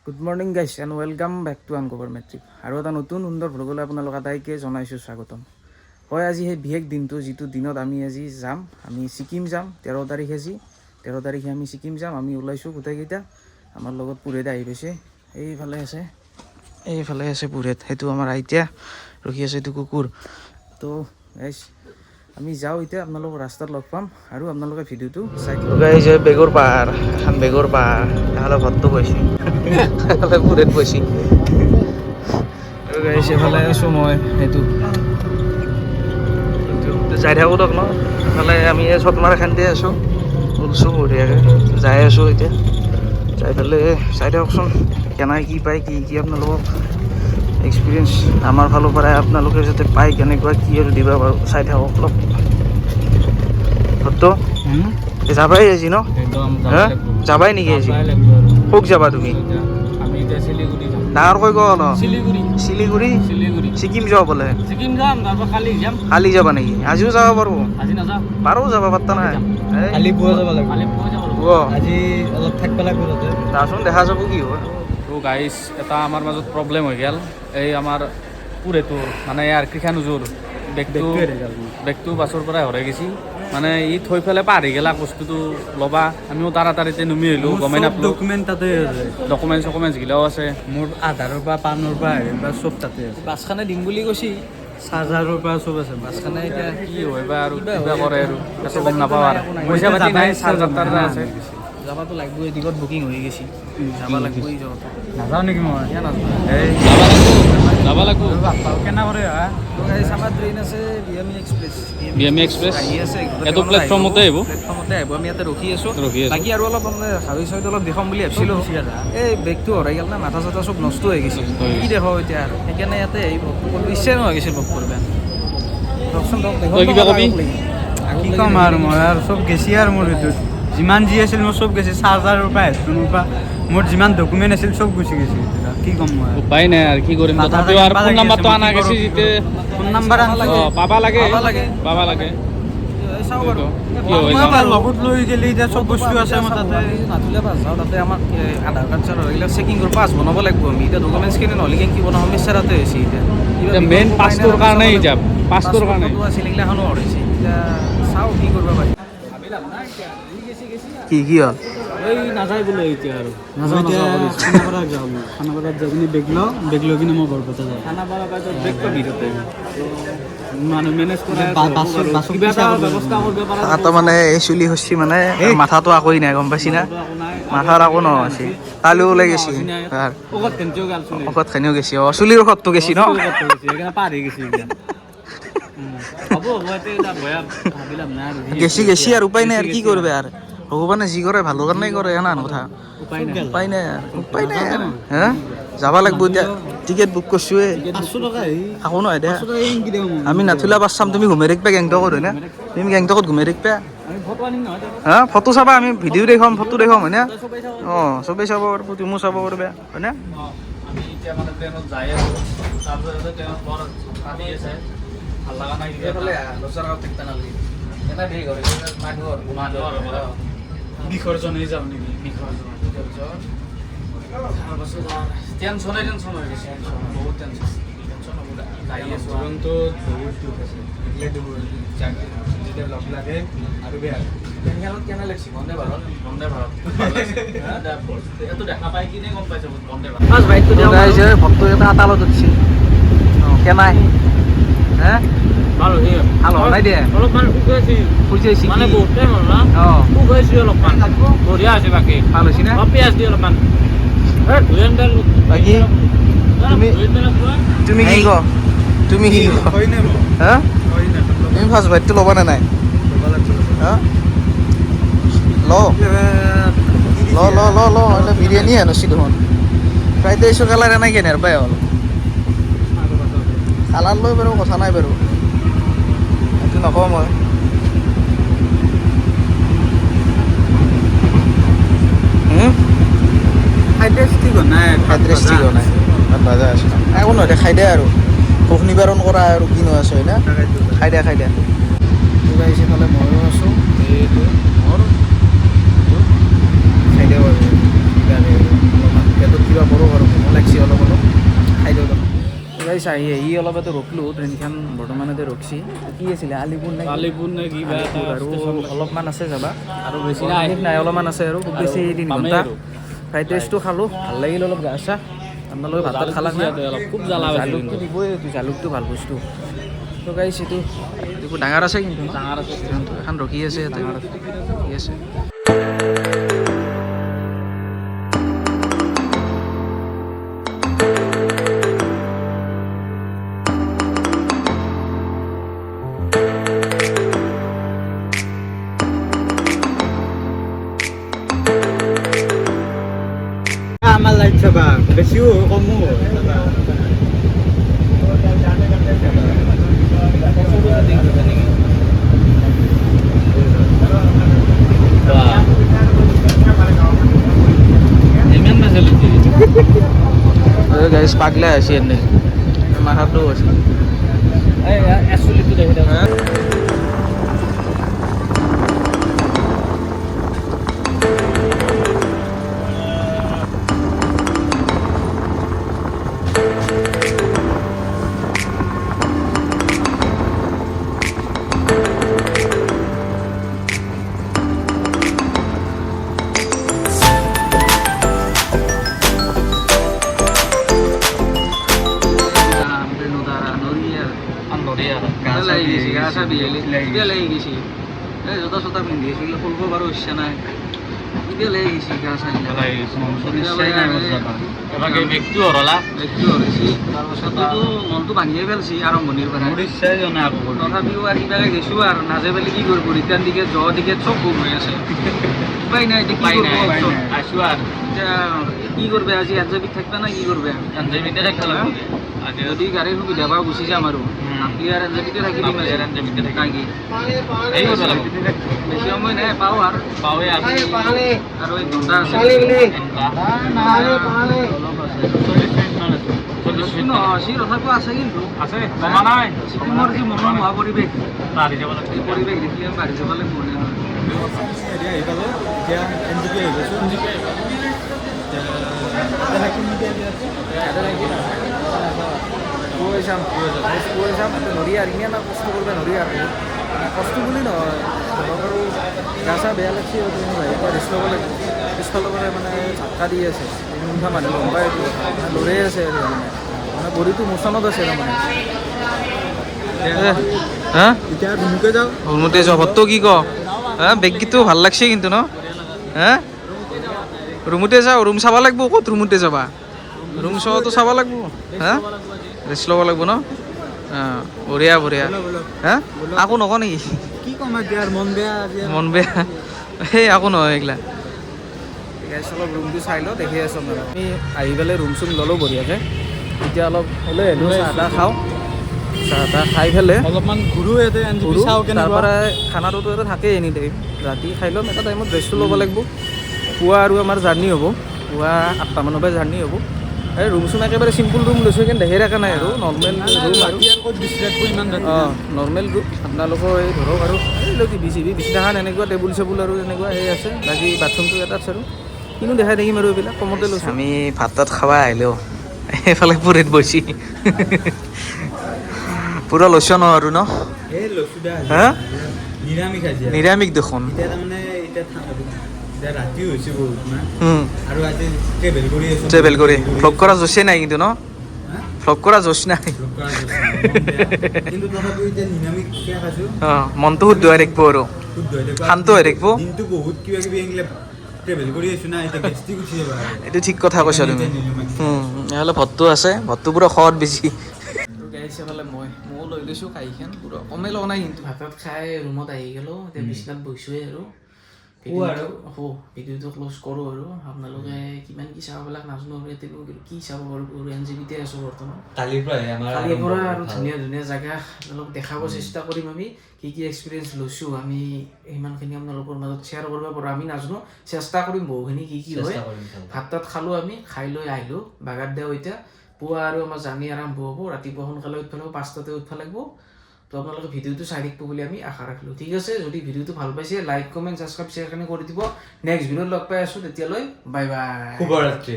Good morning guys and welcome back to Uncover Metric. আৰু এটা নতুন সুন্দৰ ভ্লগলৈ আপোনালোক আটাইকে জনাইছোঁ স্বাগতম। হয়, আজি সেই বিশেষ দিনটো, যিটো দিনত আমি আজি যাম, আমি ছিকিম যাম। 13 তাৰিখ আজি, 13 তাৰিখে আমি ছিকিম যাম। আমি ওলাইছোঁ গোটেইকেইটা। আমাৰ লগত পুৰেত আহি পাইছে। এইফালে আছে, এইফালে আছে পুৰেত। সেইটো আমাৰ আইতা ৰখি আছে, এইটো কুকুৰ। তো গাইজ, আমি যাওঁ এতিয়া, আপোনালোক ৰাস্তাত লগ পাম আৰু আপোনালোকে ভিডিঅ'টো চাই। গাইজ, বেগৰ পাহাৰ এখন, বেগৰ পাহাৰ। এফালে ভট্টো বহিছে, এফালে পুৰেত বহিছে আৰু গাইজ, এইফালে আছোঁ মই। সেইটো যাই থাকোঁ দিয়ক ন। এফালে আমি এই চতমাৰ এখানতে আছোঁ, ওলছোঁ বঢ়িয়াকৈ যাই আছোঁ। এতিয়া যাই পেলাই চাই থাকচোন কেনেকৈ কি পায়, কি কি আপোনালোকক এক্সপিৰিয়েঞ্চ আমাৰ ফালৰ পৰাই আপোনালোকে যাতে পায়, কেনেকুৱা কি আৰু দিব পাৰোঁ, চাই থাকক অলপ। ভট্টো, যাবাই আজি ন? একদম। হা? যাবাই নেকি আজি? ক'ত যাবা তুমি? আমি এতিয়া শিলিগুৰি যাম। ডাঙৰকৈ কওঁ অলপ। শিলিগুৰি। শিলিগুৰি। শিলিগুৰি। ছিকিম যোৱা বোলে। ছিকিম যাম, তাৰপৰা কালি যাম। কালি যাবা নেকি? আজিও যাব পাৰোঁ। আজি নাযাওঁ। পাৰোঁ, যাব পাত্তা নাই। এই, কালি পুৱা যাব লাগিব। কালি পুৱা যাব লাগিব। পুৱা। আজি অলপ থাকিব লাগিব তাতে। যাচোন, দেখা যাব কি হয়। তো গাইছ, এটা আমাৰ মাজত প্ৰব্লেম হৈ গ'ল। এই আমাৰ পুৰেটোৰ, মানে ইয়াৰ কৃষাণুজোৰ বেগটো বেগটো বাছৰ পৰাই হৰাই গৈছি। মানে ই থৈ পেলাই পাহৰি গেলাক বস্তুটো ল'বা। আমিও তাড়াতাড়িতে নুমি আহিলোঁ, গমেই নাপালোঁ। ডকুমেণ্ট তাতে আছে। ডকুমেণ্টছ চকুমেণ্টছ গিলাও আছে। মোৰ আধাৰৰ পৰা, পানৰ পৰা, হেৰিৰ পৰা চব তাতে আছে। বাছখনে দিম বুলি কৈছি। চাৰ্জাৰৰ পৰা চব আছে। বাছখনে এতিয়া কি হয় বা আৰু কিবা কৰে আৰু একো গম নাপাওঁ আৰু। পইচা পাতি নাই, চাৰ্জাৰ তাৰ্জাৰ আছে। যাবাতো লাগিবই, টিকট বুকিং হৈ গৈছি, যাব লাগিবই যাওঁতে। নাযাওঁ নেকি মই? কিয় নাযাওঁ? এই। যাব লাগিব, যাব লাগিব। কেনে কৰে হা? আমাৰ ট্ৰেইন আছে বিএমই এক্সপ্ৰেছ। BME express. আহি আছে। এইটো প্লেটফৰ্মতে আহিব? প্লেটফৰ্মতে আহিব। আমি ইয়াতে ৰখি আছোঁ। ৰখি আছোঁ। বাকী আৰু অলপ মানে হাবি চাইড অলপ দেখুৱাম বুলি ভাবিছিলোঁ। এই বেগটো হৰাই গ'ল না, মাথা চাথা চব নষ্ট হৈ গৈছিল। নষ্ট হৈ কি দেখাওঁ এতিয়া আৰু? সেইকাৰণে ইয়াতে আহি ভ্লগটো কৰিব ইচ্ছাই নোহোৱা গৈছিল ভ্লগ কৰিব। ৰকচোন, তই কিবা কবি? কি ক'ম আৰু মই? আৰু চব গেছি আৰু মোৰ সেইটোত যিমান যি আছিল মোৰ চব গেছি। চাৰ্জাৰৰ পৰা, হেডফোনৰ পৰা, মোৰ যিমান ডকুমেণ্ট আছিল চব গুচি গৈছে। কি ক'ম মই আৰু? উপায় নাই আৰু, কি কৰিম? মাথা তথাপিও আৰু চাথা ফোন লাগি নাম্বাৰটো আছে, অনা মই কি গেছি কৰোঁ, কি যেতিয়া। ফোন নাম্বাৰ অ, পাবা লাগে। পাবা লাগে। পাবা লাগে। চাওঁ বাৰু। কি হয় যাওঁ। লগত লৈ গ'লে এতিয়া চব বস্তু আছে মোৰ তাতে। নাথুলা পাছ যাওঁ, তাতে আমাক আধাৰ কাৰ্ড চাৰ্ড এইবিলাক চেকিং কৰি পাছ বনাব লাগিব। আমি এতিয়া ডকুমেণ্টছখিনি নহ'লে কি বনাব? সমস্যা তাতে হৈছে এতিয়া। এতিয়া মেইন পাছটোৰ কাৰণেই যাম, পাছটোৰ কাৰণে। আছিল, এইগিলাখনো হৰাইছে। এতিয়া চাওঁ কি কৰিব পাৰি। কি কি হ'ল? এই নাযায় বোলে এতিয়া আৰু। মই এতিয়া খানাপাৰাত যাওঁ। মই খানাপাৰাত যাই কিনে বেগ লওঁ, বেগ লৈ কিনে মই বৰপেটা যাওঁ। খানাপাৰা পাই তই বেগ পাবি তাতে। মানুহ মেনেজ কৰা বাছত কিবা এটা পইচা কৰিব ব্যৱস্থা কৰিব পৰা। তাহাঁতৰ মানে এই চুলি খচি মানে মাথাটো আকৌ নাই, গম পাইছি না? মাথাৰ আকৌ নহৈছে, কালিও ওলাই গেছি তাৰ। ঔষধ কিনতেও গেল চুলি। ঔষধ খানিও গেছি। অ, চুলিৰ ঔষধটো গেছি ন? সেইকাৰণে পাহৰি গেছি এতিয়া। হ'ব হ'ব, এতিয়া বয়া ভাবি লাভ নাই আৰু। গেছি গেছি আৰু, উপায় নাই আৰু, কি কৰবে আৰু? ভগৱানে যি কৰে ভালৰ কাৰণেই কৰে, এনাহেন কথা। উপায় নাই। উপায় নাই আৰু, উপায় নাই আৰু। হে, যাব লাগিব এতিয়া, টিকেট বুক কৰিছোৱে। 500 টকা এই। আকৌ নহয় দে। 500 টকা এই কি দিওঁ মই? আমি নাথুলা বাছ চাম, তুমি ঘুমাই থাকিবা গেংটকত, হয় না? তুমি গেংটকত ঘুমাই থাকিবা। আমি ফটো আনিম নহয় তাৰ। হা, ফটো চাবা, আমি ভিডিঅ' দেখুৱাম, ফটো দেখুৱাম, হয়নে? চবেই চাব। অঁ, চবেই চাব পাৰিব, তুমিও চাব পাৰিবা, হয়নে? আমি এতিয়া মানে ট্ৰেইনত যাই আছো। তাৰপিছত ট্ৰেইনত বৰ পানী আছে, ভাল লগা নাই কিবা এটা। মানুহৰ হ'ব। বিসৰ্জনেই যাওঁ নেকি? তাৰপাছত টেনচনে টেনচন হৈ গৈছে, বহুত টেনচন, টেনচন হ'ব। যাই আছো আৰু। জীৱনটোত বহুত দুখ আছে। এইবিলাক দুখ যেতিয়া লগ লাগে আৰু বেয়া। কেনে লাগছি বন্দে ভাৰত? বন্দে ভাৰত এইটো দেখা পাই কিনে গম পাইছো, বন্দে ভাৰত। ভক্ত এটা আতালত উঠছি কেনাই হে। ভাল হৈছে। ভাল হোৱা নাই দে। অলপমান শুকাইছে। খুজিছি। মানে বহুত টাইম হ'ল না। অঁ। শুকাইছে অলপমান, বঢ়িয়া হৈছে বাকী। ভাল হৈছে না? অলপ পিঁয়াজ দি অলপমান বাকী তুমি কি ক? তুমি কি ক? হা, তুমি ফাৰ্ষ্ট বাইটটো ল'বা নে নাই? হা, ল ল ল ল ল। এটা বিৰিয়ানী আনছি দেখোন। ফ্ৰাইড ৰাইচৰ কালাৰ এনাই কেনে পাই হ'ল। কালাৰ লৈ বাৰু কথা নাই বাৰু, সেইটো নকওঁ মই। ফ্ৰাইড ৰাইচ ঠিক হোৱা নাই। ফ্ৰাইড ৰাইচ ঠিক হোৱা নাই, ভাত ভাজা আছে। একো নহয় দে, খাই দে আৰু। ভোক নিবাৰণ কৰা আৰু কিনো আছে, হয় না? খাই দে, খাই দে। আহিছে ফালে, ময়ো আছোঁ। এইটো মোৰ, এইটো খাই দিওঁ আৰু কিবাকে অলপমান পেটত কিবা। গাইছ, আহি আহি অলপ এটা ৰখলোঁ। ট্ৰেইনখন বৰ্তমান ইয়াতে ৰখছি। কি আছিলে, আলিপুৰ নে কি? আলিপুৰ নে কিবা এটা। আলিপুৰ আৰু অলপমান আছে যাবা। আৰু বেছি নাই। নাই, অলপমান আছে আৰু খুব বেছি 3 পামেই ঘণ্টা। আৰু। ফ্ৰাইড ৰাইচটো খালোঁ, ভাল লাগিল। অলপ গা চা আপোনালোকে ভাত তাত খালাক না? অলপ খুব জ্বালা পাইছোঁ। জালুকটো দিবই, এইটো জালুকটো ভাল বস্তু। তো গাইছ, এইটো এইবোৰ ডাঙৰ আছে কিন্তু ন? ডাঙৰ আছে। এখন ৰখি আছে ইয়াতে, ৰখি আছে। আমাৰ লাইট চাবা, বেছিও হয় কমো হয়। ইমান বেছি। গাইছ, পাগলা আছে এনে মাথাটো আছে। এই এচুলিটো দেখি থাকোঁ। জোতা চোতা পিন্ধি আছো, খুলব পাৰো ইচ্ছা নাই। এতিয়া লাগি গৈছে গা চাইলে। বেগটো হৰলা। বেগটো হৰাইছি, তাৰপাছততো মনটো ভাঙিয়ে পেলছি আৰম্ভণিৰ পৰা। মোৰ ইচ্ছাই যোৱা নাই আকৌ। তথাপিও আৰু কিবাকে গেছো আৰু নাযাই পেলাই কি কৰিব? ৰিটাৰ্ণ টিকেট, যোৱা টিকেট চব বুক হৈ আছে। উপায় নাই এতিয়া, কি উপায় কৰিব? নাই। option? আছো আৰু। এতিয়া কি কৰবে? আজি এনজেপিত থাকবা না কি কৰবে? এনজেপিতে থাকিব লাগিব আজি। যদি গাড়ীৰ সুবিধা পাওঁ গুচি যাম আৰু নাপলি আৰু এনজেপিতে থাকি দিম আজি। এনজেপিতে থাকিম। নাকি? এই কৰিব লাগিব। বেছি সময় নাই, পাওঁ আৰু। পাওঁৱে আৰু। আৰু 1 ঘণ্টা আছে। অলপ আছে। 40 মিনিট মান আছে। 40 মিনিট। নহয়, তথাপিও আছে কিন্তু। আছে, কমা নাই। ছিকিমৰ যি মনোমোহা পৰিৱেশ, পাহৰি যাব লাগিব। এই পৰিৱেশ দেখিলে আমি বাঢ়ি যাব লাগিব। এতিয়া আহি পালোঁ, এতিয়া এনজেপি আহি পাইছোঁ। গৈ চাম, গৈ চাম। নৰি আৰু ইমান কষ্ট কৰিব নৰি আৰু মানে কষ্ট বুলি নহয়, ধৰক আৰু গা চা বেয়া লাগছে আৰু এতিয়া ৰেষ্ট ল'ব লাগিব। পিছফালৰ পৰাই মানে ঝাটকা দি আছে। উঠা মানুহ গম পাই, এইটো মানে লৰাই আছে আৰু মানে বডিটো মোচনত আছে তাৰমানে। হা। এতিয়া ৰুমকে যাওঁ। ৰুমতে যাওঁ। ভট্টো কি ক? হা, বেগটো ভাল লাগছে কিন্তু ন? হা, ৰুমতে যাওঁ। ৰুম চাব লাগিব। ক'ত ৰুমতে যাবা? ৰুম চোৱাটো চাব লাগিব। হা, ৰেষ্ট ল'ব লাগিব ন? অঁ, বঢ়িয়া বঢ়িয়া। হা, আকৌ নক নেকি? কি ক'ম এতিয়া আৰু, মন বেয়া আজি আৰু। মন বেয়া। সেই একো নহয় এইগিলা। অলপ ৰুমটো চাই লওঁ, দেখি আছোঁ মানে। আমি আহি পেলাই ৰুম চুম ল'লোঁ বঢ়িয়াকৈ। এতিয়া অলপ ওলাই আহিলোঁ, চাহ তাহ খাওঁ। চাহ তাহ খাই পেলাই অলপমান ঘূৰো ইয়াতে, এনজেপি ঘূৰো। চাওঁ তাৰ কেনেকুৱা। পৰা খানাটোতো এটা থাকেই এনি টাইম। ৰাতি খাই ল'ম, এটা টাইমত ৰেষ্টটো ল'ব লাগিব। পুৱা আৰু আমাৰ জাৰ্ণি হ'ব। পুৱা 8টামানৰ পৰা জাৰ্ণি হ'ব। এই ৰুম চুম একেবাৰে চিম্পুল ৰুম লৈছোঁ, কিন্তু দেখাই থকা নাই আৰু নৰ্মেল ৰুম আৰু। ৰাতি আৰু ক'ত বিচি থাকিব ইমান ৰাতি? অঁ, নৰ্মেল ৰুম। আপোনালোকৰ এই ধৰক আৰু এই লগ টিভি চিভি, বিচনাখন এনেকুৱা, টেবুল চেবুল আৰু এনেকুৱা সেই আছে। বাকী বাথৰুমটো এটাচ আৰু কিনো দেখাই থাকিম আৰু, এইবিলাক কমতে লৈছোঁ। আমি ভাত তাত খাব আহিলেও এইফালে পুৰীত বহিছি। পূৰা লৈছ ন আৰু ন? এই লৈছোঁ দে আজি। হা? নিৰামিষ আজি আৰু। নিৰামিষ দেখোন। এতিয়া তাৰমানে এতিয়া ৰাতিও হৈছে বহুত না আৰু আজি ট্ৰেভেল কৰি আছোঁ। ট্ৰেভেল কৰি ভ্লগ কৰা জোচে নাই কিন্তু ন? হা? ভ্লগ কৰা জোচ নাই। ভ্লগ কৰা জোচ নাই, মন বেয়া। কিন্তু তথাপিও এতিয়া নিৰামিষকে খাইছোঁ। অঁ, মনটো শুদ্ধ হৈ থাকিব আৰু। শুদ্ধ হৈ থাকিব। শান্ত হৈ থাকিব। দিনটো বহুত কিবা কিবি এইগিলা ট্ৰেভেল কৰি আছোঁ না, এতিয়া গেষ্ট্ৰিক উঠি যাব আৰু। এইটো ঠিক কথা কৈছা তুমি। এতিয়া নিৰামিষ। নহ'লে ভটটো আছে, ভটটো পূৰা সোৱাদ বেছি। গাইছে ফালে মই ময়ো লৈ লৈছোঁ কাঁহীখন, পূৰা কমেই লোৱা নাই কিন্তু। ভাতত খাই ৰুমত আহি গ'লোঁ। এতিয়া বিচনাত বহিছোঁৱে আৰু। আৰু। শু, ভিডিঅ'টো ক্ল'জ কৰোঁ আৰু। আপোনালোকে কিমান কি চাব বিলাক নাজানো আৰু ইয়াতে কি চাব পাৰোঁ। এনজেপিতে আছোঁ বৰ্তমান। কালিৰ পৰাহে আমাৰ কালিৰ পৰা আৰু ধুনীয়া ধুনীয়া জেগা আপোনালোক দেখাব চেষ্টা কৰিম। আমি কি কি এক্সপিৰিয়েঞ্চ লৈছোঁ, আমি সিমানখিনি আপোনালোকৰ মাজত শ্বেয়াৰ কৰিব পাৰোঁ আমি নাজানো, চেষ্টা কৰিম বহুখিনি কি কি হয়। ভাত তাত খালোঁ আমি, খাই লৈ আহিলোঁ বাগাৰ দেও। এতিয়া পুৱা আৰু আমাৰ জাৰ্ণি আৰম্ভ হ'ব। ৰাতিপুৱা সোনকালে উঠিব লাগিব, 5টাতে উঠিব লাগিব। তো আপোনালোকে ভিডিঅ'টো চাই থাকিব বুলি আমি আশা ৰাখিলোঁ। ঠিক আছে, যদি ভিডিঅ'টো ভাল পাইছে, লাইক, কমেণ্ট, ছাবস্ক্ৰাইব, শ্বেয়াৰ কৰি দিব। নেক্সট ভিডিঅ'ত লগ পাই আছোঁ, তেতিয়ালৈ বাই বাই। শুভৰাত্ৰি।